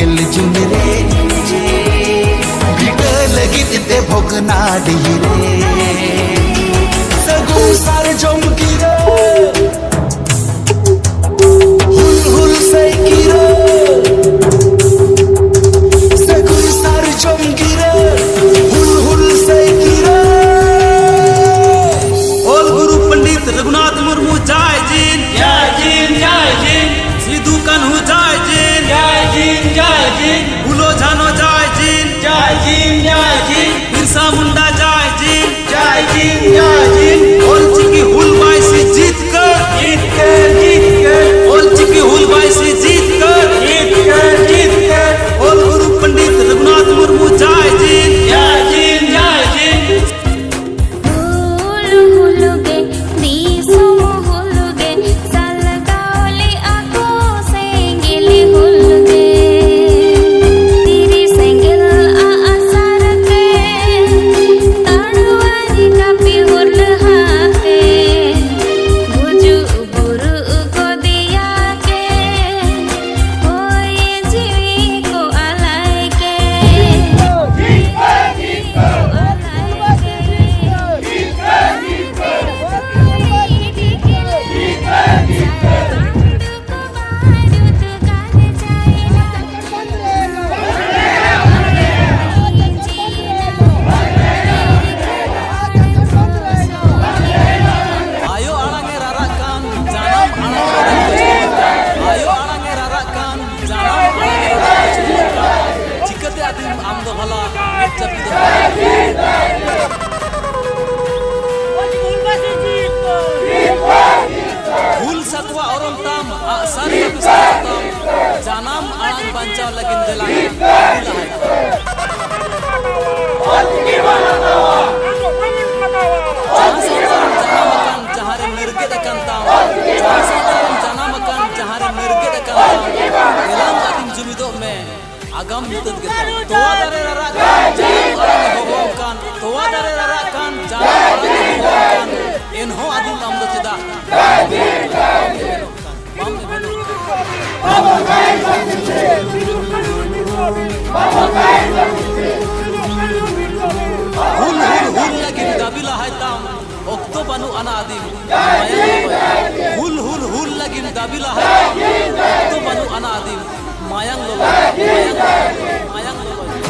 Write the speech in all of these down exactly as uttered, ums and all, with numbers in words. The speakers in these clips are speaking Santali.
ᱮᱞ ᱡᱩᱱ ᱨᱮ ᱵᱷᱤᱴᱟᱹ ᱞᱟᱹᱜᱤᱫ ᱛᱮ ᱵᱷᱚᱜᱽᱱᱟᱰᱤᱦᱤ ᱨᱮ ᱥᱟᱹᱜᱩᱱ ᱥᱟᱨᱡᱚᱢ ᱜᱤᱨᱟᱹ, ᱦᱩᱞ ᱦᱩᱞ ᱥᱟᱹᱭ ᱜᱤᱨᱟᱹ, ᱥᱟᱹᱜᱩᱱ ᱥᱟᱨᱡᱚᱢ ᱜᱤᱨᱟᱹ, ᱦᱩᱞ ᱦᱩᱞ ᱥᱟᱹᱭ ᱜᱤᱨᱟᱹ᱾ ᱚᱞ ᱜᱩᱨᱩ ᱯᱚᱱᱰᱤᱛ ᱨᱚᱜᱷᱩᱱᱟᱛᱷ ᱢᱩᱨᱢᱩ ᱡᱟᱭ ᱡᱤᱱ, ᱡᱟᱭ ᱡᱤᱱ, ᱡᱟᱭ ᱡᱤᱱ᱾ ᱥᱤᱫᱩ ᱠᱟᱹᱱᱦᱩ ᱡᱟᱭ ᱡᱤᱱ, ᱡᱟᱭ ᱡᱤᱱ, ᱡᱟᱭ ᱡᱤᱱ᱾ ᱯᱷᱩᱞᱳ ᱡᱷᱟᱱᱳ ᱡᱟᱭ ᱡᱤᱱ, ᱡᱟᱭ ᱡᱤᱱ, ᱡᱟᱭ ᱡᱤᱱ᱾ ᱵᱤᱨᱥᱟ ᱢᱩᱱᱰᱟ ᱡᱟᱭ ᱡᱤᱱ, ᱡᱟᱭ ᱡᱤᱱ, ᱡᱟᱭ ᱡᱤᱱ᱾ ᱚᱞᱪᱤᱠᱤ ᱦᱩᱞ ᱵᱟᱭᱥᱤ ᱡᱤᱛᱠᱟᱹᱨ, ᱡᱤᱛᱠᱟᱹᱨ, ᱡᱤᱛᱠᱟᱹᱨ᱾ ᱚᱞᱪᱤᱠᱤ ᱦᱩᱞ ᱵᱟᱭᱥᱤ ᱡᱤᱛᱠᱟᱹᱨ, ᱡᱤᱛᱠᱟᱹᱨ, ᱡᱤᱛᱠᱟᱹᱨ᱾ ᱚᱞ ᱜᱩᱨᱩ ᱯᱚᱱᱰᱤᱛ ᱨᱚᱜᱷᱩᱱᱟᱛᱷ ᱢᱩᱨᱢᱩ ᱡᱟᱭ ᱡᱤᱱ, ᱡᱟᱭ ᱡᱤᱱ, ᱡᱟᱭ ᱡᱤᱱ᱾ ᱦᱩᱞ ᱦᱩᱞ ᱜᱮ, ᱫᱤᱥᱚᱢ ᱦᱩᱞ ᱜᱮ, ᱥᱟᱞᱜᱟᱣ ᱞᱮᱜᱼᱟ ᱠᱚ ᱥᱮᱸᱜᱮᱞ ᱦᱩᱞ ᱜᱮ᱾ ᱫᱷᱤᱨᱤ ᱥᱮᱸᱜᱮᱞ ᱟᱜ ᱟᱥᱟᱨ ᱛᱮ, ᱛᱟᱲᱣᱟᱨᱤ ᱠᱟᱹᱯᱤ ᱦᱩᱨᱞᱟᱹᱦᱟ ᱛᱮ, ᱜᱩᱡᱩᱜ ᱵᱩᱨᱩᱜ ᱠᱚ ᱫᱮᱭᱟ ᱠᱮ, ᱦᱚᱭ ᱡᱤᱣᱤ ᱠᱚ ᱟᱞᱟᱭ ᱠᱮ᱾ ᱟᱭᱳ ᱟᱲᱟᱝ ᱮ ᱨᱟᱨᱟᱜ ᱠᱟᱱ, ᱡᱟᱱᱟᱢ ᱟᱲᱟᱝ ᱮ ᱨᱟᱨᱟᱜ ᱠᱟᱱ, ᱟᱭᱳ ᱟᱲᱟᱝ ᱮ ᱨᱟᱨᱟᱜ ᱠᱟᱱ, ᱡᱟᱱᱟᱢ ᱟᱲᱟᱝ ᱮ ᱨᱟᱨᱟᱜ ᱠᱟᱱ᱾ ᱪᱤᱠᱟᱹᱛᱮ ᱟᱹᱫᱤᱢ ᱟᱢ ᱫᱚ ᱵᱷᱟᱞᱟ ᱢᱮᱫ ᱡᱟᱹᱯᱤᱫ ᱮᱢ ᱦᱩᱞ ᱥᱟᱠᱣᱟ ᱚᱨᱚᱝ ᱛᱟᱢ, ᱟᱜᱼᱥᱟᱨ ᱠᱟᱹᱯᱤ ᱥᱟᱨ ᱛᱟᱢ, ᱡᱟᱱᱟᱢ ᱟᱲᱟᱝ ᱵᱟᱧᱪᱟᱣ ᱞᱟᱹᱜᱤᱫ ᱫᱮᱞᱟ ᱠᱷᱟᱱ ᱟᱹᱜᱩ ᱞᱟᱦᱟᱭ ᱢᱮ᱾ ᱡᱟᱦᱟᱸ ᱥᱟᱶᱛᱟ ᱨᱮᱢ ᱡᱟᱱᱟᱢ ᱟᱠᱟᱱ, ᱡᱟᱦᱟᱸ ᱨᱮᱢ ᱢᱮᱨᱜᱮᱫ ᱟᱠᱟᱱ ᱛᱟᱢ, ᱡᱟᱦᱟᱸ ᱥᱟᱶᱛᱟ ᱨᱮᱢ ᱡᱟᱱᱟᱢ ᱟᱠᱟᱱ, ᱡᱟᱦᱟᱸ ᱨᱮᱢ ᱢᱮᱨᱜᱮᱫ ᱟᱠᱟᱱ ᱛᱟᱢ, ᱫᱮᱞᱟᱝ ᱟᱹᱫᱤᱢ ᱡᱩᱢᱤᱫᱚᱜ ᱢᱮ᱾ ᱟᱜᱟᱢ ᱧᱩᱛᱟᱹᱛ ᱜᱮᱛᱟᱢ᱾ ᱛᱚᱣᱟ ᱫᱟᱨᱮ ᱨᱟᱨᱟᱜ ᱠᱟᱱ, ᱡᱟᱱᱟᱢ ᱟᱲᱟᱝ ᱮ ᱦᱚᱦᱚᱣᱟᱢ ᱠᱟᱱ᱾ ᱛᱚᱣᱟ ᱫᱟᱨᱮ ᱨᱟᱨᱟᱜ ᱠᱟᱱ, ᱡᱟᱱᱟᱢ ᱟᱲᱟᱝ ᱮ ᱦᱚᱦᱚᱣᱟᱢ ᱠᱟᱱ᱾ ᱮᱱᱦᱚᱸ ᱟᱹᱫᱤᱢ ᱟᱢ ᱫᱚ ᱪᱮᱫᱟᱜ ᱵᱟᱢ ᱮᱵᱷᱮᱱᱚᱜ ᱠᱟᱱ? ᱵᱟᱢ ᱮᱵᱷᱮᱱᱚᱜ ᱠᱟᱱ? ᱦᱩᱞ, ᱦᱩᱞ, ᱦᱩᱞ ᱞᱟᱹᱜᱤᱫ ᱫᱟᱹᱵᱤ ᱞᱟᱦᱟᱭ ᱛᱟᱢ, ᱚᱠᱛᱚ ᱵᱟᱹᱱᱩᱜ ᱟᱱᱟ ᱟᱹᱫᱤᱢ, ᱢᱟᱭᱟᱝ ᱞᱚᱞᱚᱭ ᱛᱟᱢ᱾ ᱦᱩᱞ, ᱦᱩᱞ, ᱦᱩᱞ ᱞᱟᱹᱜᱤᱫ ᱫᱟᱹᱵᱤ ᱞᱟᱦᱟᱭ ᱛᱟᱢ, ᱚᱠᱛᱚ ᱵᱟᱹᱱᱩᱜ ᱟᱱᱟ ᱟᱹᱫᱤᱢ, ᱢᱟᱭᱟᱝ ᱞᱚᱞᱚᱭ ᱛᱟᱢ, ᱢᱟᱭᱟᱝ ᱞᱚᱞᱚᱭ ᱛᱟᱢ,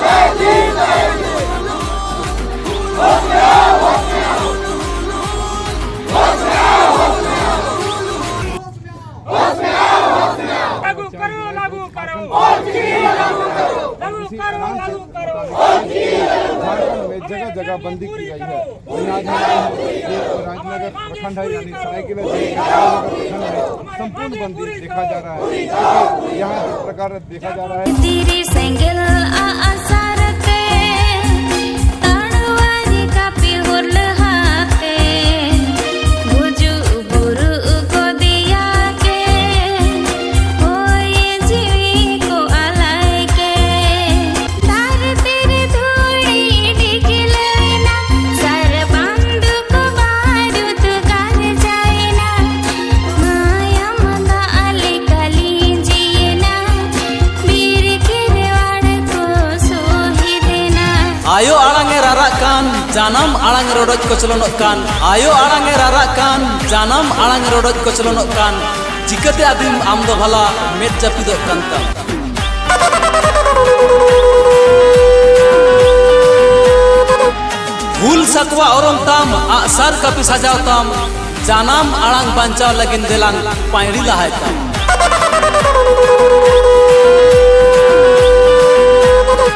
ᱢᱟᱭᱟᱝ ᱞᱚᱞᱚᱭ ᱛᱟᱢ᱾ लागू करो, लागू करो। लागू करो, लागू करो। झारखंड में जगह जगह बंदी की गई है। वहीं आज हम ये राजनगर प्रखंड है, यानी सरायकेला जिले के राजनगर प्रखंड में संपूर्ण बंदी देखा जा रहा है। यहाँ जिस प्रकार देखा जा रहा है। ᱛᱤᱨᱤ ᱥᱮᱸᱜᱮᱞ ᱟᱜᱼᱥᱟᱨ ᱛᱮ, ᱛᱟᱲᱣᱟᱨᱤ ᱠᱟᱹᱯᱤ ᱦᱩᱨᱞᱟᱹ ᱦᱟᱛᱮ, ᱜᱩᱡᱩᱜ ᱵᱩᱨᱩᱜ ᱠᱚ ᱫᱮᱭᱟ ᱠᱮ, ᱦᱚᱭ ᱡᱤᱣᱤ ᱠᱚ ᱟᱞᱟᱭ ᱠᱮ᱾ ᱫᱷᱟᱹᱨᱛᱤ ᱨᱮ ᱫᱷᱩᱲᱤ ᱰᱷᱤᱠᱞᱟᱹᱭᱱᱟ, ᱥᱟᱨ ᱵᱟᱸᱫᱩ ᱠᱚ ᱵᱟᱹᱨᱩᱫ ᱜᱟᱨᱡᱟᱭᱱᱟ᱾ ᱢᱟᱭᱟᱢ ᱫᱟᱜ ᱞᱮᱠᱟ ᱞᱤᱸᱡᱤᱭᱮᱱᱟ, ᱵᱤᱨ ᱠᱷᱮᱨᱣᱟᱲ ᱠᱚ ᱥᱚᱦᱤᱫᱮᱱᱟ᱾ ᱟᱭᱳ ᱟᱲᱟᱝ ᱮ ᱨᱟᱨᱟᱜ ᱠᱟᱱ, ᱡᱟᱱᱟᱢ ᱟᱲᱟᱝ ᱨᱚᱰᱚᱡ ᱠᱚᱪᱞᱚᱱᱚᱜ ᱠᱟᱱ, ᱟᱭᱳ ᱟᱲᱟᱝ ᱮ ᱨᱟᱨᱟᱜ ᱠᱟᱱ, ᱡᱟᱱᱟᱢ ᱟᱲᱟᱝ ᱨᱚᱰᱚᱡ ᱠᱚᱪᱞᱚᱱᱚᱜ ᱠᱟᱱ, ᱪᱤᱠᱟᱹᱛᱮ ᱟᱹᱫᱤᱢ ᱟᱢ ᱫᱚ ᱵᱷᱟᱞᱟ ᱢᱮᱫ ᱡᱟᱹᱯᱤᱫᱚᱜ ᱠᱟᱱ ᱛᱟᱢ? ᱦᱩᱞ ᱥᱟᱠᱣᱟ ᱚᱨᱚᱝ ᱛᱟᱢ, ᱟᱜᱼᱥᱟᱨ ᱠᱟᱹᱯᱤ ᱥᱟᱡᱟᱣ ᱛᱟᱢ, ᱡᱟᱱᱟᱢ ᱟᱲᱟᱝ ᱵᱟᱧᱪᱟᱣ ᱞᱟᱹᱜᱤᱫ ᱫᱮᱞᱟᱝ ᱯᱟᱹᱭᱲᱤ ᱞᱟᱦᱟᱭ ᱛᱟᱢ᱾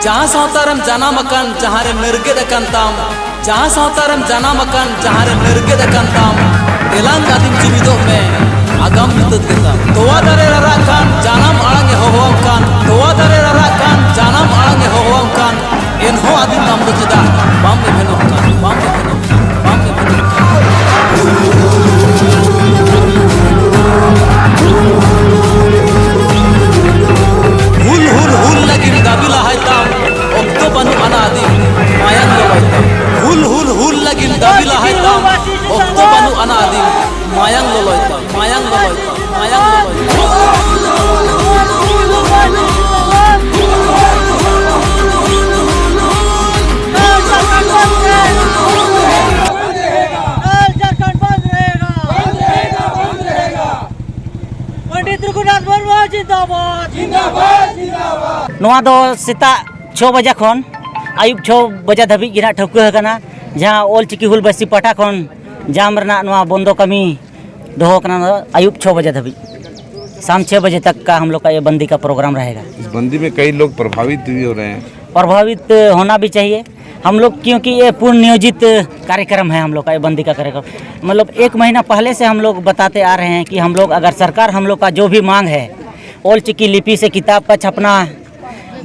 ᱡᱟᱦᱟᱸ ᱥᱟᱶᱛᱟ ᱨᱮᱢ ᱡᱟᱱᱟᱢ ᱟᱠᱟᱱ, ᱡᱟᱦᱟᱸ ᱨᱮᱢ ᱢᱮᱨᱜᱮᱫ ᱟᱠᱟᱱ ᱛᱟᱢ, ᱡᱟᱦᱟᱸ ᱥᱟᱶᱛᱟ ᱨᱮᱢ ᱡᱟᱱᱟᱢ ᱟᱠᱟᱱ, ᱡᱟᱦᱟᱸ ᱨᱮᱢ ᱢᱮᱨᱜᱮᱫ ᱟᱠᱟᱱ ᱛᱟᱢ, ᱫᱮᱞᱟᱝ ᱟᱹᱫᱤᱢ ᱡᱩᱢᱤᱫᱚᱜ ᱢᱮ, ᱟᱜᱟᱢ ᱧᱩᱛᱟᱹᱛ ᱜᱮᱛᱟᱢ᱾ ᱛᱚᱣᱟ ᱫᱟᱨᱮ ᱨᱟᱨᱟᱜ ᱠᱟᱱ, ᱡᱟᱱᱟᱢ ᱟᱲᱟᱝ ᱮ ᱦᱚᱦᱚᱣᱟᱢ ᱠᱟᱱ, ᱛᱚᱣᱟ ᱫᱟᱨᱮ ᱨᱟᱨᱟᱜ ᱠᱟᱱ, ᱡᱟᱱᱟᱢ ᱟᱲᱟᱝ ᱮ ᱦᱚᱦᱚᱣᱟᱢ ᱠᱟᱱ, ᱮᱱᱦᱚᱸ ᱟᱹᱫᱤᱢ ᱟᱢ ᱫᱚ ᱪᱮᱫᱟᱜ ᱵᱟᱢ ᱮᱵᱷᱮᱱᱚᱜ ᱠᱟᱱ, ᱵᱟᱢ ᱮᱵᱷᱮᱱᱚᱜ ᱠᱟᱱ, ᱵᱟᱢ ᱮᱵᱷᱮᱱᱚᱜ ᱠᱟᱱ? ᱦᱩᱞ, ᱦᱩᱞ, ᱦᱩᱞ ᱞᱟᱹᱜᱤᱫ ᱫᱟᱹᱵᱤ ᱞᱟᱦᱟᱭ ᱛᱟᱢ, ᱚᱠᱛᱚ ᱵᱟᱹᱱᱩᱜ ᱟᱱᱟ ᱟᱹᱫᱤᱢ, ᱢᱟᱭᱟᱝ ᱞᱚᱞᱚᱭ ᱛᱟᱢ᱾ ᱦᱩᱞ, ᱦᱩᱞ, ᱦᱩᱞ ᱞᱟᱹᱜᱤᱫ ᱫᱟᱹᱵᱤ ᱞᱟᱦᱟᱭ ᱛᱟᱢ, ᱚᱠᱛᱚ ᱵᱟᱹᱱᱩᱜ ᱟᱱᱟ ᱟᱹᱫᱤᱢ, ᱢᱟᱭᱟᱝ ᱞᱚᱞᱚᱭ ᱛᱟᱢ, ᱢᱟᱭᱟᱝ ᱞᱚᱞᱚᱭ ᱛᱟᱢ, ᱢᱟᱭᱟᱝ ᱞᱚᱞᱚᱭ ᱛᱟᱢ᱾ ᱯᱚᱱᱰᱤᱛ ᱨᱚᱜᱷᱩᱱᱟᱛᱷ ᱢᱩᱨᱢᱩ ᱡᱤᱱᱫᱟᱵᱟᱫ᱾ ᱱᱚᱣᱟ ᱫᱚ ᱥᱮᱛᱟᱜ ᱪᱷᱚ ᱵᱟᱡᱟ ᱠᱷᱚᱱ ᱟᱹᱭᱩᱵ ᱪᱷᱚ ᱵᱟᱡᱟ ᱫᱷᱟᱹᱵᱤᱡ ᱜᱮ ᱱᱟᱜ ᱴᱷᱟᱹᱣᱠᱟᱹ ᱟᱠᱟᱱᱟ, ᱡᱟᱦᱟᱸ ᱚᱞ ᱪᱤᱠᱤ ᱦᱩᱞᱵᱟᱹᱥᱤ ᱯᱟᱦᱴᱟ ᱠᱷᱚᱱ ᱡᱟᱢ ᱨᱮᱱᱟᱜ ᱱᱚᱣᱟ ᱵᱚᱱᱫᱚ ᱠᱟᱹᱢᱤ ᱫᱚᱦᱚ ᱠᱟᱱᱟ᱾ ᱟᱹᱭᱩᱵ ᱪᱷᱚ ᱵᱟᱡᱟ ᱫᱷᱟᱹᱵᱤᱡ, ᱥᱟᱢ ᱪᱷᱚ ᱵᱟᱡᱮ ᱛᱟᱠ ᱠᱟ ᱦᱟᱢ ᱞᱳᱜ ᱠᱟ ᱭᱮ ᱵᱟᱱᱫᱤ ᱠᱟ ᱯᱨᱳᱜᱨᱟᱢ ᱨᱟᱦᱮᱜᱟ᱾ ᱤᱥ ᱵᱟᱱᱫᱤ ᱢᱮ ᱠᱟᱭᱤ ᱞᱳᱜ ᱯᱨᱚᱵᱷᱟᱵᱤᱛ ᱵᱷᱤ ᱦᱳ ᱨᱟᱦᱮ ᱦᱮᱸ। ᱯᱨᱚᱵᱷᱟᱵᱤᱛ ᱦᱳᱱᱟ ᱵᱷᱤ ᱪᱟᱦᱤᱭᱮ। हम लोग, क्योंकि ये पूर्ण नियोजित कार्यक्रम है हम लोग का, ये बंदी का कार्यक्रम। मतलब, एक महीना पहले से हम लोग बताते आ रहे हैं कि हम लोग, अगर सरकार हम लोग का जो भी मांग है, ओल चिकी लिपि से किताब का छपना,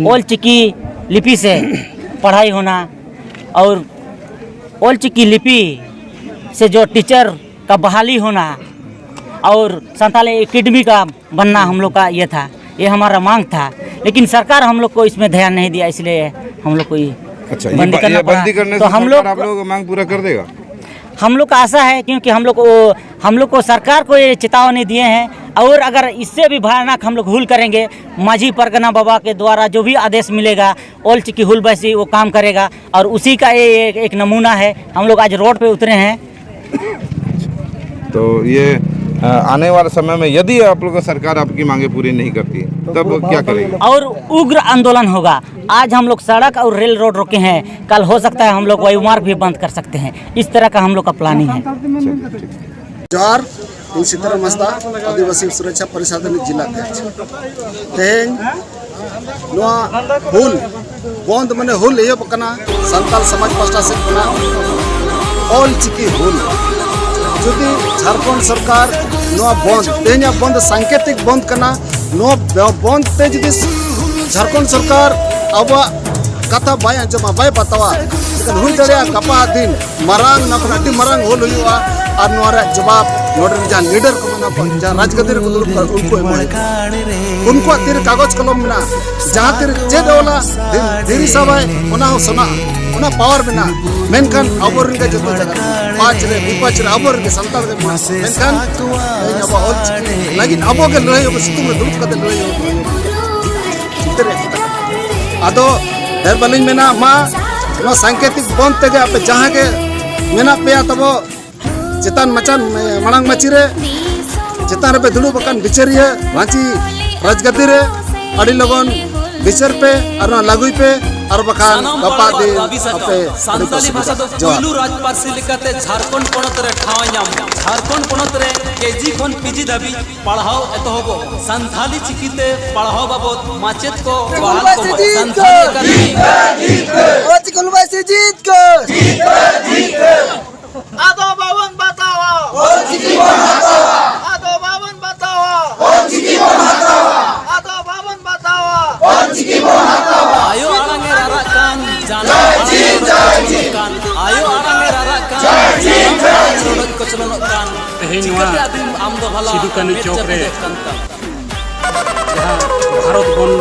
ओल चिकी लिपि से पढ़ाई होना, और ओल चिकी लिपि से जो टीचर का बहाली होना और संताल एकेडमी का बनना हम लोग का ये था, ये हमारा मांग था। लेकिन सरकार हम लोग को इसमें ध्यान नहीं दिया, इसलिए हम लोग को ये अच्छा, ये बंदी ब-, करना ये पड़ा। बंदी करने तो से हम सरकार लोग आप लोगों की मांग पूरा कर देगा? हम लोग का आशा है, क्योंकि हम लोग को, हम लोग को सरकार को ये चेतावनी दिए हैं, और अगर इससे भी भयानक हम लोग हुल करेंगे, माझी परगना बाबा के द्वारा जो भी आदेश मिलेगा, ओल चिकी हुल बैसी वो काम करेगा, और उसी का ये एक, एक नमूना है। हम लोग आज रोड पे उतरे हैं। तो ये, अ, आने वाले समय में यदि आप लोग का सरकार आपकी मांगे पूरी नहीं करती, तब क्या करेंगे? और उग्र आंदोलन होगा। आज हम लोग सड़क और रेल रोड रोके हैं, कल हो सकता है हम लोग वायुमार्ग भी बंद कर सकते हैं। इस तरह का हम लोग का प्लानिंग है। ᱡᱚᱦᱟᱨ, ᱤᱧ ᱥᱤᱛᱟᱨᱟᱢ ᱦᱟᱸᱥᱫᱟ, ᱟᱹᱫᱤᱵᱟᱹᱥᱤ ᱥᱩᱨᱚᱠᱪᱷᱟ ᱯᱚᱨᱤᱥᱚᱫᱽ ᱨᱤᱱᱤᱡ ᱡᱤᱞᱟ ᱚᱫᱷᱭᱚᱠᱥ᱾ ᱛᱮᱦᱮᱧ ᱱᱚᱣᱟ ᱦᱩᱞ ᱵᱚᱱᱫ, ᱢᱟᱱᱮ ᱦᱩᱞ ᱮᱦᱚᱵ ᱟᱠᱟᱱᱟ ᱥᱟᱱᱛᱟᱞ ᱥᱚᱢᱟᱡᱽ ᱯᱟᱥᱴᱟ ᱥᱮᱫ ᱠᱷᱚᱱᱟᱜ, ᱚᱞ ᱪᱤᱠᱤ ᱦᱩᱞ᱾ ᱡᱩᱫᱤ ᱡᱷᱟᱲᱠᱷᱚᱸᱰ ᱥᱚᱨᱠᱟᱨ ᱱᱚᱣᱟ ᱵᱚᱱᱫ, ᱛᱮᱦᱮᱧᱟᱜ ᱵᱚᱱᱫ ᱥᱟᱝᱠᱮᱛᱤᱠ ᱵᱚᱱᱫ ᱠᱟᱱᱟ, ᱱᱚᱣᱟ ᱵᱚᱱᱫ ᱛᱮ ᱡᱩᱫᱤ ᱡᱷᱟᱲᱠᱷᱚᱸᱰ ᱥᱚᱨᱠᱟᱨ ᱟᱵᱚᱣᱟᱜ ᱠᱟᱛᱷᱟ ᱵᱟᱭ ᱟᱸᱡᱚᱢᱟ, ᱵᱟᱭ ᱵᱟᱛᱟᱣᱟ, ᱮᱱᱠᱷᱟᱱ ᱦᱩᱭ ᱫᱟᱲᱮᱭᱟᱜᱼᱟ ᱜᱟᱯᱟ ᱫᱤᱱ ᱢᱟᱨᱟᱝ, ᱱᱚᱣᱟ ᱠᱷᱚᱱ ᱟᱹᱰᱤ ᱢᱟᱨᱟᱝ ᱦᱩᱞ ᱦᱩᱭᱩᱜᱼᱟ᱾ ᱟᱨ ᱱᱚᱣᱟ ᱨᱮᱭᱟᱜ ᱡᱚᱵᱟᱵ ᱱᱚᱰᱮ ᱨᱮᱱ ᱡᱟᱦᱟᱸ ᱞᱤᱰᱟᱨ ᱠᱚ ᱢᱮᱱᱟᱜ ᱠᱚᱣᱟ, ᱡᱟᱦᱟᱸ ᱨᱟᱡᱽᱜᱟᱹᱫᱤ ᱨᱮᱠᱚ ᱫᱩᱲᱩᱵ ᱠᱚᱜᱼᱟ, ᱩᱱᱠᱩ ᱮᱢᱚᱜ ᱦᱩᱭᱩᱜᱼᱟ᱾ ᱩᱱᱠᱩᱣᱟᱜ ᱛᱤᱨᱮ ᱠᱟᱜᱚᱡᱽ ᱠᱚᱞᱚᱢ ᱢᱮᱱᱟᱜᱼᱟ, ᱡᱟᱦᱟᱸ ᱛᱤᱨᱮ ᱪᱮᱫ ᱮ ᱚᱞᱟ, ᱫᱷᱤ-, ᱫᱷᱤᱨᱤ ᱥᱟᱵᱟᱭ, ᱚᱱᱟ ᱦᱚᱸ ᱥᱚᱱᱟᱜᱼᱟ, ᱚᱱᱟ ᱯᱟᱣᱟᱨ ᱢᱮᱱᱟᱜᱼᱟ᱾ ᱢᱮᱱᱠᱷᱟᱱ ᱟᱵᱚᱨᱮᱱ ᱜᱮ ᱡᱚᱛᱚ ᱡᱟᱭᱜᱟ ᱨᱮ ᱯᱟᱸᱪ ᱨᱮ, ᱵᱤᱯᱟᱪ ᱨᱮ ᱟᱵᱚᱨᱮᱱ ᱜᱮ ᱥᱟᱱᱛᱟᱲ ᱜᱮ ᱢᱮᱱᱟᱜ ᱠᱚᱣᱟ᱾ ᱢᱮᱱᱠᱷᱟᱱ ᱛᱮᱦᱮᱧ ᱟᱵᱚᱣᱟᱜ ᱚᱞ ᱪᱤᱠᱤ ᱞᱟᱹᱜᱤᱫ ᱟᱵᱚ ᱜᱮ ᱞᱟᱹᱲᱦᱟᱹᱭ ᱟᱵᱚ, ᱥᱤᱛᱩᱝ ᱨᱮ ᱫᱩᱲᱩᱵ ᱠᱟᱛᱮ ᱞᱟᱹᱲᱦᱟᱹᱭ ᱟᱵᱚ᱾ ᱪᱤᱱᱛᱟᱹ ᱨᱮᱭᱟᱜ ᱠᱟᱛᱷᱟ ᱠᱟᱱᱟ᱾ ᱟᱫᱚ ᱰᱷᱮᱨ ᱵᱟᱹᱞᱤᱧ ᱢᱮᱱᱟ, ᱢᱟ ᱱᱚᱣᱟ ᱥᱟᱝᱠᱮᱛᱤᱠ ᱵᱚᱱᱫ ᱛᱮᱜᱮ ᱟᱯᱮ ᱡᱟᱦᱟᱸ ᱜᱮ ᱢᱮᱱᱟᱜ ᱯᱮᱭᱟ ᱛᱟᱵᱚ ᱪᱮᱛᱟᱱ ᱢᱟᱪᱟᱱ, ᱢᱟᱲᱟᱝ ᱢᱟᱹᱪᱤ ᱨᱮ, ᱪᱮᱛᱟᱱ ᱨᱮᱯᱮ ᱫᱩᱲᱩᱵ ᱟᱠᱟᱱ ᱵᱤᱪᱟᱹᱨᱤᱭᱟᱹ ᱨᱟᱸᱪᱤ ᱨᱟᱡᱽᱜᱟᱹᱫᱤ ᱨᱮ ᱟᱹᱰᱤ ᱞᱚᱜᱚᱱ ᱵᱤᱪᱟᱹᱨ ᱯᱮ ᱟᱨ ᱱᱚᱣᱟ ᱞᱟᱹᱜᱩᱭ ᱯᱮ, ᱟᱨ ᱵᱟᱠᱷᱟᱱ ᱥᱟᱱᱟᱢ ᱜᱟᱯᱟ ᱦᱚᱲᱟᱜ ᱫᱤᱱ ᱫᱟᱹᱵᱤ ᱥᱟᱠᱟᱢ ᱟᱯᱮ ᱟᱹᱰᱤ ᱥᱟᱱᱛᱟᱞᱤ ᱠᱚᱥᱴᱚ ᱵᱷᱟᱥᱟ ᱫᱚ ᱡᱚᱦᱟᱨ᱾ ᱯᱩᱭᱞᱩ ᱨᱟᱡᱽ ᱯᱟᱹᱨᱥᱤ ᱞᱮᱠᱟᱛᱮ ᱡᱷᱟᱲᱠᱷᱚᱸᱰ ᱯᱚᱱᱚᱛ ᱨᱮ ᱴᱷᱟᱶ ᱮ ᱧᱟᱢ ᱢᱟ᱾ ᱡᱷᱟᱲᱠᱷᱚᱸᱰ ᱯᱚᱱᱚᱛ ᱨᱮ ᱠᱮᱡᱤ ᱠᱷᱚᱱ ᱯᱤᱡᱤ ᱫᱷᱟᱹᱵᱤᱡ ᱯᱟᱲᱦᱟᱣ ᱮᱛᱚᱦᱚᱵᱚᱜ᱾ ᱥᱟᱱᱛᱷᱟᱞᱤ ᱪᱤᱠᱤᱛᱮ ᱯᱟᱲᱦᱟᱣ ᱵᱟᱵᱚᱫ ᱢᱟᱪᱮᱫ ᱠᱚ ᱵᱟᱦᱟᱞ ᱠᱚᱢᱟ᱾ ᱥᱟᱱᱛᱷᱟᱞᱤ ᱮᱠᱟᱰᱮᱢᱤ ᱚᱞᱪᱤᱠᱤ ᱦᱩᱞ ᱢᱟᱭᱟᱥᱤ ᱡᱤᱛᱠᱟᱹᱨ᱾ ᱟᱫᱚ ᱵᱟᱵᱚᱱ ᱵᱟᱛᱟᱣᱟ᱾ ᱚᱞᱪᱤᱠᱤ ᱵᱚᱱ ᱦᱟᱛᱟᱣᱟ᱾ ᱟᱫᱚ ᱵᱟᱵᱚᱱ ᱵᱟᱛᱟᱣᱟ᱾ ᱚᱞᱪᱤᱠᱤ ᱵᱚᱱ ᱦᱟᱛᱟᱣᱟ᱾ ᱟᱫᱚ ᱵᱟᱵᱚᱱ ᱵᱟᱛᱟᱣᱟ᱾ ᱚᱞᱪᱤᱠᱤ ᱵᱚᱱ ᱦᱟᱛᱟᱣᱟ᱾ ᱟᱭᱳ ᱟᱲᱟᱝ ᱮ ᱨᱟᱨᱟᱜ ᱠᱟᱱ, ᱡᱟᱱᱟᱢ ᱟᱲᱟᱝ ᱮ ᱨᱚᱲ ᱠᱟᱱ, ᱟᱭᱳ ᱟᱲᱟᱝ ᱮ ᱨᱟᱨᱟᱜ ᱠᱟᱱ, ᱡᱟᱱᱟᱢ ᱟᱲᱟᱝ ᱨᱚᱰᱚᱡ ᱠᱚᱪᱞᱚᱱᱚᱜ ᱠᱟᱱ᱾ ᱛᱮᱦᱮᱧ ᱱᱚᱣᱟ ᱪᱤᱠᱟᱹᱛᱮ ᱟᱹᱫᱤᱢ ᱟᱢ ᱫᱚ ᱵᱷᱟᱞᱟ ᱥᱤᱫᱩ ᱠᱟᱹᱱᱦᱩ ᱢᱮᱫ ᱪᱚᱠ ᱨᱮ ᱡᱟᱹᱯᱤᱫᱚᱜ ᱠᱟᱱ ᱛᱟᱢ? ᱡᱟᱦᱟᱸ ᱵᱷᱟᱨᱚᱛ ᱵᱚᱱ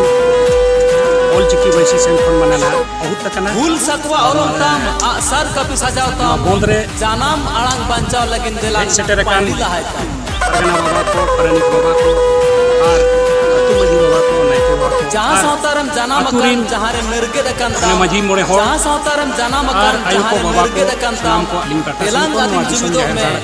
ᱚᱞᱪᱤᱠᱤ ᱵᱟᱹᱭᱥᱤ ᱥᱮᱱ ᱠᱷᱚᱱ ᱢᱟᱱᱮ ᱱᱟᱦᱟᱜ ᱮᱦᱚᱵ ᱟᱠᱟᱱᱟ᱾ ᱦᱩᱞ ᱥᱟᱠᱣᱟ ᱚᱨᱚᱝ ᱛᱟᱢ, ᱟᱜᱼᱥᱟᱨ ᱠᱟᱹᱯᱤ ᱥᱟᱡᱟᱣ ᱛᱟᱢ, ᱱᱚᱣᱟ ᱵᱚᱱᱫᱷ ᱨᱮ ᱡᱟᱱᱟᱢ ᱟᱲᱟᱝ ᱵᱟᱧᱪᱟᱣ ᱞᱟᱹᱜᱤᱫ ᱫᱮᱞᱟ ᱦᱮᱡ ᱥᱮᱴᱮᱨ ᱟᱠᱟᱱ ᱯᱟᱹᱭᱞᱤ ᱞᱟᱦᱟᱭ ᱛᱟᱢ᱾ ᱯᱟᱨᱜᱟᱱᱟ ᱵᱟᱵᱟ ᱠᱚ, ᱯᱟᱨᱟᱱᱤᱠ ᱵᱟᱵᱟ ᱠᱚ, ᱟᱨ ᱟᱹᱛᱩ ᱢᱟᱹᱡᱷᱤ ᱵᱟᱵᱟ ᱠᱚ, ᱱᱟᱭᱠᱮ ᱵᱟᱵᱟ ᱠᱚ, ᱡᱟᱦᱟᱸ ᱟᱨ ᱥᱟᱶᱛᱟ ᱨᱮᱢ ᱡᱟᱱᱟᱢ ᱟᱹᱛᱩ ᱟᱠᱟᱱ, ᱨᱤᱱ ᱡᱟᱦᱟᱸ ᱨᱮᱢ ᱢᱮᱨᱜᱮᱫ ᱟᱠᱟᱱ ᱢᱟᱱᱮ ᱛᱟᱢ, ᱢᱟᱹᱡᱷᱤ ᱢᱚᱬᱮ ᱦᱚᱲ, ᱡᱟᱦᱟᱸ ᱥᱟᱶᱛᱟ ᱨᱮᱢ ᱡᱟᱱᱟᱢ ᱟᱨ ᱟᱠᱟᱱ, ᱟᱭᱳ ᱡᱟᱦᱟᱸ ᱠᱚ ᱨᱮᱢ ᱵᱟᱵᱟ ᱠᱚ, ᱢᱮᱨᱜᱮᱫ ᱟᱠᱟᱱ ᱥᱟᱱᱟᱢ ᱛᱟᱢ, ᱠᱚᱣᱟᱜ ᱞᱤᱧ ᱯᱟᱦᱴᱟ ᱥᱮᱱ ᱫᱮᱞᱟᱝ ᱠᱷᱚᱱ ᱟᱹᱫᱤᱢ ᱱᱚᱣᱟ ᱫᱤᱥᱚᱢ ᱡᱩᱢᱤᱫᱚᱜ ᱡᱟᱦᱮᱨ ᱢᱮ᱾ ᱜᱟᱲ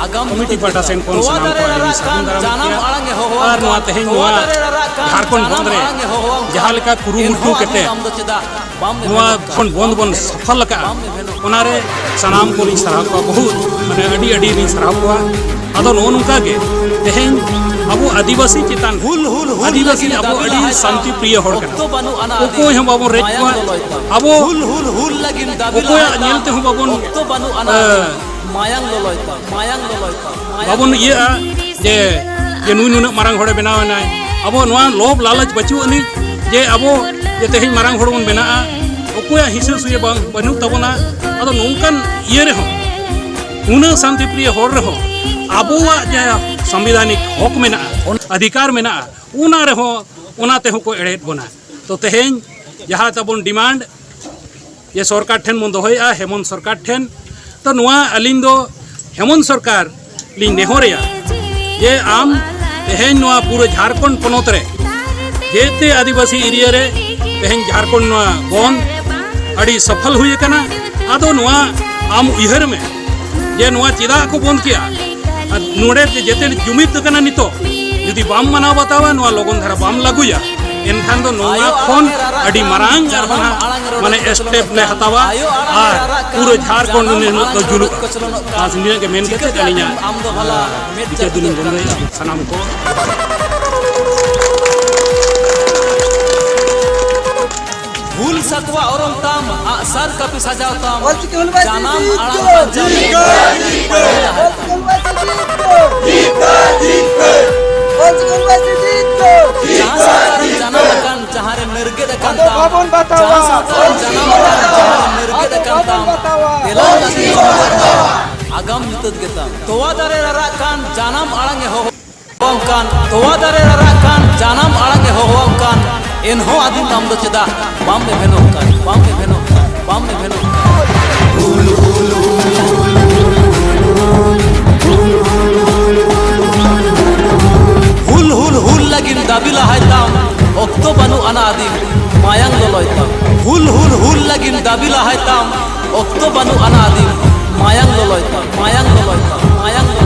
ᱟᱜᱟᱢ ᱠᱚᱢᱤᱴᱤ ᱯᱟᱦᱴᱟ ᱥᱮᱱ ᱠᱷᱚᱱ ᱛᱚᱣᱟ ᱥᱟᱱᱟᱢ ᱫᱟᱨᱮ ᱠᱚᱣᱟᱜ ᱨᱟᱨᱟᱜ ᱞᱤᱧ ᱠᱟᱱ ᱥᱟᱹᱜᱩᱱ ᱫᱟᱨᱟᱢ ᱡᱟᱱᱟᱢ ᱠᱮᱫᱼᱟ᱾ ᱟᱲᱟᱝ ᱮ ᱦᱚᱦᱚᱣᱟᱢ ᱟᱨ ᱠᱟᱱ, ᱱᱚᱣᱟ ᱛᱮᱦᱮᱧ ᱛᱚᱣᱟ ᱱᱚᱣᱟ ᱫᱟᱨᱮ ᱨᱟᱨᱟᱜ ᱠᱟᱱ ᱡᱷᱟᱲᱠᱷᱚᱸᱰ ᱡᱟᱱᱟᱢ ᱵᱚᱱᱫᱷ ᱨᱮ ᱟᱲᱟᱝ ᱮ ᱦᱚᱦᱚᱣᱟᱢ ᱠᱟᱱ, ᱡᱟᱦᱟᱸ ᱞᱮᱠᱟ ᱠᱩᱨᱩᱢᱩᱴᱩ ᱮᱱᱦᱚᱸ ᱠᱟᱛᱮ ᱟᱹᱫᱤᱢ ᱟᱢ ᱫᱚ ᱪᱮᱫᱟᱜ ᱵᱟᱢ ᱱᱚᱣᱟ ᱮᱵᱷᱮᱱᱚᱜ ᱠᱟᱱ? ᱠᱷᱚᱸᱰ ᱵᱚᱱᱫᱷ ᱵᱚᱱ ᱵᱟᱢ ᱮᱵᱷᱮᱱᱚᱜ ᱥᱚᱯᱷᱟ ᱞᱮᱠᱟᱜᱼᱟ, ᱵᱟᱢ ᱮᱵᱷᱮᱱᱚᱜ ᱚᱱᱟᱨᱮ ᱥᱟᱱᱟᱢ ᱠᱚᱞᱤᱧ ᱥᱟᱨᱦᱟᱣ ᱠᱚᱣᱟ, ᱵᱚᱦᱩᱛ ᱢᱟᱱᱮ ᱟᱹᱰᱤ ᱟᱹᱰᱤ ᱞᱤᱧ ᱥᱟᱨᱦᱟᱣ ᱠᱚᱣᱟ᱾ ᱟᱫᱚ ᱱᱚᱜᱼᱚ ᱱᱚᱝᱠᱟ ᱜᱮ ᱛᱮᱦᱮᱧ ᱟᱵᱚ ᱟᱹᱫᱤᱵᱟᱹᱥᱤ ᱪᱮᱛᱟᱱ, ᱦᱩᱞ, ᱦᱩᱞ, ᱦᱩᱞ ᱟᱹᱫᱤᱵᱟᱹᱥᱤ ᱞᱟᱹᱜᱤᱫ ᱟᱵᱚ ᱫᱟᱹᱵᱤ ᱟᱹᱰᱤ ᱞᱟᱦᱟᱭ ᱥᱟᱱᱛᱤ ᱛᱟᱢ᱾ ᱯᱨᱤᱭᱚ ᱦᱚᱲ ᱠᱟᱱᱟ᱾ ᱚᱠᱛᱚ ᱵᱟᱹᱱᱩᱜ ᱟᱱᱟ ᱚᱠᱚᱭ ᱟᱹᱫᱤᱢ ᱦᱚᱸ ᱵᱟᱵᱚᱱ ᱨᱮᱡ ᱢᱟᱭᱟᱝ ᱠᱚᱣᱟ᱾ ᱞᱚᱞᱚᱭ ᱛᱟᱢ᱾ ᱟᱵᱚ ᱦᱩᱞ, ᱦᱩᱞ, ᱦᱩᱞ ᱞᱟᱹᱜᱤᱫ ᱫᱟᱹᱵᱤ ᱚᱠᱚᱭᱟᱜ ᱞᱟᱦᱟᱭ ᱧᱮᱞ ᱛᱟᱢ᱾ ᱛᱮᱦᱚᱸ ᱵᱟᱵᱚᱱ, ᱚᱠᱛᱚ ᱵᱟᱹᱱᱩᱜ ᱟᱱᱟ ᱮ, ᱟᱹᱫᱤᱢ ᱢᱟᱭᱟᱝ ᱞᱚᱞᱚᱭ ᱛᱟᱢ᱾ ᱢᱟᱭᱟᱝ ᱞᱚᱞᱚᱭ ᱛᱟᱢ᱾ ᱵᱟᱵᱚᱱ ᱤᱭᱟᱹᱜᱼᱟ ᱡᱮ, ᱡᱮ ᱱᱩᱭ ᱱᱩᱱᱟᱹᱜ ᱢᱟᱨᱟᱝ ᱦᱚᱲᱮ ᱵᱮᱱᱟᱣ ᱮᱱᱟᱭ᱾ ᱟᱵᱚ ᱱᱚᱣᱟ ᱞᱳᱵᱷ ᱞᱟᱞᱚᱪ ᱵᱟᱹᱪᱩᱜ ᱟᱹᱱᱤᱡ ᱡᱮ ᱟᱵᱚ ᱡᱮ ᱛᱮᱦᱮᱧ ᱢᱟᱨᱟᱝ ᱦᱚᱲ ᱵᱚᱱ ᱵᱮᱱᱟᱜᱼᱟ, ᱚᱠᱚᱭᱟᱜ ᱦᱤᱥᱟᱹ ᱥᱩᱭᱟᱹ ᱵᱟᱝ, ᱵᱟᱹᱱᱩᱜ ᱛᱟᱵᱚᱱᱟ᱾ ᱟᱫᱚ ᱱᱚᱝᱠᱟᱱ ᱤᱭᱟᱹ ᱨᱮᱦᱚᱸ, ᱩᱱᱟᱹᱜ ᱥᱟᱱᱛᱤ ᱯᱨᱤᱭᱚ ᱦᱚᱲ ᱨᱮᱦᱚᱸ ᱟᱵᱚᱣᱟᱜ ᱡᱟᱦᱟᱸ ᱥᱚᱝᱵᱤᱫᱷᱟᱱᱤᱠ ᱦᱚᱠ ᱢᱮᱱᱟᱜᱼᱟ, ᱚᱫᱷᱤᱠᱟᱨ ᱢᱮᱱᱟᱜᱼᱟ, ᱚᱱᱟ ᱨᱮᱦᱚᱸ, ᱚᱱᱟ ᱛᱮᱦᱚᱸ ᱠᱚ ᱮᱲᱮᱭᱮᱫ ᱵᱚᱱᱟ᱾ ᱛᱚ ᱛᱮᱦᱮᱧ ᱡᱟᱦᱟᱸ ᱛᱟᱵᱚᱱ ᱰᱤᱢᱟᱱᱰ, ᱡᱮ ᱥᱚᱨᱠᱟᱨ ᱴᱷᱮᱱ ᱵᱚᱱ ᱫᱚᱦᱚᱭᱮᱫᱼᱟ, ᱦᱮᱢᱚᱱᱛ ᱥᱚᱨᱠᱟᱨ ᱴᱷᱮᱱ᱾ ᱛᱚ ᱱᱚᱣᱟ ᱟᱹᱞᱤᱧ ᱫᱚ ᱦᱮᱢᱚᱱᱛ ᱥᱚᱨᱠᱟᱨ ᱞᱤᱧ ᱱᱮᱦᱚᱨᱮᱭᱟ ᱡᱮ ᱟᱢ ᱛᱮᱦᱮᱧ ᱱᱚᱣᱟ ᱯᱩᱨᱟᱹ ᱡᱷᱟᱲᱠᱷᱚᱸᱰ ᱯᱚᱱᱚᱛ ᱨᱮ ᱡᱮᱛᱮ ᱟᱹᱫᱤᱵᱟᱹᱥᱤ ᱮᱨᱤᱭᱟ ᱨᱮ ᱛᱮᱦᱮᱧ ᱡᱷᱟᱲᱠᱷᱚᱸᱰ ᱱᱚᱣᱟ ᱵᱚᱱᱫ ᱟᱹᱰᱤ ᱥᱚᱯᱷᱚᱞ ᱦᱩᱭ ᱟᱠᱟᱱᱟ᱾ ᱟᱫᱚ ᱱᱚᱣᱟ ᱟᱢ ᱩᱭᱦᱟᱹᱨ ᱢᱮ ᱡᱮ ᱱᱚᱣᱟ ᱪᱮᱫᱟᱜ ᱠᱚ ᱵᱚᱱᱫ ᱠᱮᱜᱼᱟ, ᱟᱨ ᱱᱚᱰᱮ ᱡᱮ ᱡᱮᱛᱮ ᱡᱩᱢᱤᱫ ᱠᱟᱱᱟ ᱱᱤᱛᱚᱜ, ᱡᱩᱫᱤ ᱵᱟᱢ ᱢᱟᱱᱟᱣ ᱵᱟᱛᱟᱣᱟ, ᱱᱚᱣᱟ ᱞᱚᱜᱚᱱ ᱫᱷᱟᱨᱟ ᱵᱟᱢ ᱞᱟᱹᱜᱩᱭᱟ, ᱮᱱᱠᱷᱟᱱ ᱫᱚ ᱱᱚᱣᱟ ᱠᱷᱚᱱ ᱟᱹᱰᱤ ᱢᱟᱨᱟᱝ ᱟᱨᱦᱚᱸ ᱱᱟᱜ ᱢᱟᱱᱮ step ᱞᱮ ᱦᱟᱛᱟᱣᱟ ᱟᱨ ᱯᱩᱨᱟᱹ ᱡᱷᱟᱲᱠᱷᱚᱸᱰ ᱩᱱ ᱦᱤᱞᱳᱜ ᱫᱚ ᱡᱩᱞᱩᱜᱼᱟ᱾ ᱵᱟᱥ ᱱᱤᱭᱟᱹ ᱜᱮ ᱢᱮᱱ ᱠᱟᱛᱮ ᱟᱹᱞᱤᱧᱟᱜ ᱵᱤᱪᱟᱹᱨ ᱫᱚᱞᱤᱧ ᱵᱚᱱᱫᱚᱭᱟ᱾ ᱥᱟᱱᱟᱢ ᱠᱚ ᱦᱩᱞ ᱥᱟᱠᱣᱟ ᱚᱨᱚᱝ ᱛᱟᱢ, ᱟᱜᱼᱥᱟᱨ ᱠᱟᱹᱯᱤ ᱥᱟᱡᱟᱣ ᱛᱟᱢ, ᱚᱞᱪᱤᱠᱤ ᱦᱩᱞ ᱢᱟᱦᱟ ᱡᱟᱱᱟᱢ ᱡᱤᱛ ᱟᱲᱟᱝ ᱠᱚ! ᱵᱟᱧᱪᱟᱣ ᱞᱟᱹᱜᱤᱫ ᱡᱤᱛ ᱠᱚ! ᱚᱞᱪᱤᱠᱤ ᱦᱩᱞ ᱢᱟᱦᱟ ᱡᱤᱛ ᱠᱚ! ᱚᱞᱪᱤᱠᱤ ᱦᱩᱞ ᱢᱟᱦᱟ ᱡᱤᱛ ᱠᱚ! ᱡᱟᱦᱟᱸ ᱥᱟᱶᱛᱟ ᱨᱮᱢ ᱡᱟᱱᱟᱢ ᱟᱠᱟᱱ, ᱡᱟᱦᱟᱸ ᱨᱮ ᱢᱤᱨᱜᱮᱫ ᱟᱠᱟᱱ ᱟᱫᱚ ᱛᱟᱢ, ᱵᱟᱵᱚᱱ ᱵᱟᱛᱟᱣᱟ! ᱡᱟᱦᱟᱸ ᱥᱟᱶᱛᱟ ᱨᱮᱢ ᱡᱟᱱᱟᱢ ᱟᱠᱟᱱ, ᱡᱟᱦᱟᱸ ᱨᱮ ᱢᱤᱨᱜᱮᱫ ᱟᱫᱚ ᱟᱠᱟᱱ ᱵᱟᱵᱚᱱ ᱛᱟᱢ, ᱵᱟᱛᱟᱣᱟ! ᱛᱮᱞᱟᱝ ᱞᱟᱹᱜᱤᱫ ᱟᱜᱟᱢ ᱧᱩᱛᱟᱹᱛ ᱜᱮᱛᱟᱢ᱾ ᱛᱚᱣᱟ ᱫᱟᱨᱮ ᱨᱟᱨᱟᱜ ᱠᱟᱱ, ᱡᱟᱱᱟᱢ ᱟᱲᱟᱝ ᱮ ᱦᱚᱦᱚ ᱦᱚᱦᱚᱣᱟᱢ ᱠᱟᱱ, ᱛᱚᱣᱟ ᱫᱟᱨᱮ ᱨᱟᱨᱟᱜ ᱠᱟᱱ, ᱡᱟᱱᱟᱢ ᱟᱲᱟᱝ ᱮ ᱦᱚᱦᱚᱣᱟᱢ ᱠᱟᱱ, ᱮᱱᱦᱚᱸ ᱟᱹᱫᱤᱢ ᱟᱢ ᱫᱚ ᱪᱮᱫᱟᱜ ᱵᱟᱢ ᱮᱵᱷᱮᱱᱚᱜ ᱠᱟᱱ, ᱵᱟᱢ ᱮᱵᱷᱮᱱᱚᱜ ᱠᱟᱱ, ᱵᱟᱢ ᱮᱵᱷᱮᱱᱚᱜ ᱠᱟᱱ? ᱦᱩᱞ, ᱦᱩᱞ, ᱦᱩᱞ ᱞᱟᱹᱜᱤᱫ ᱫᱟᱹᱵᱤ ᱞᱟᱦᱟᱭ ᱛᱟᱢ, ᱚᱠᱛᱚ ᱵᱟᱹᱱᱩᱜ ᱟᱱᱟ ᱟᱹᱫᱤᱢ, ᱢᱟᱭᱟᱝ ᱞᱚᱞᱚᱭ ᱛᱟᱢ᱾ ᱦᱩᱞ, ᱦᱩᱞ, ᱦᱩᱞ ᱞᱟᱹᱜᱤᱫ ᱫᱟᱹᱵᱤ ᱞᱟᱦᱟᱭ ᱛᱟᱢ, ᱚᱠᱛᱚ ᱵᱟᱹᱱᱩᱜ ᱟᱱᱟ ᱟᱹᱫᱤᱢ, ᱢᱟᱭᱟᱝ ᱞᱚᱞᱚᱭ ᱛᱟᱢ, ᱢᱟᱭᱟᱝ ᱞᱚᱞᱚᱭ ᱛᱟᱢ, ᱢᱟᱭᱟᱝ ᱞᱚᱞᱚᱭ ᱛᱟᱢ᱾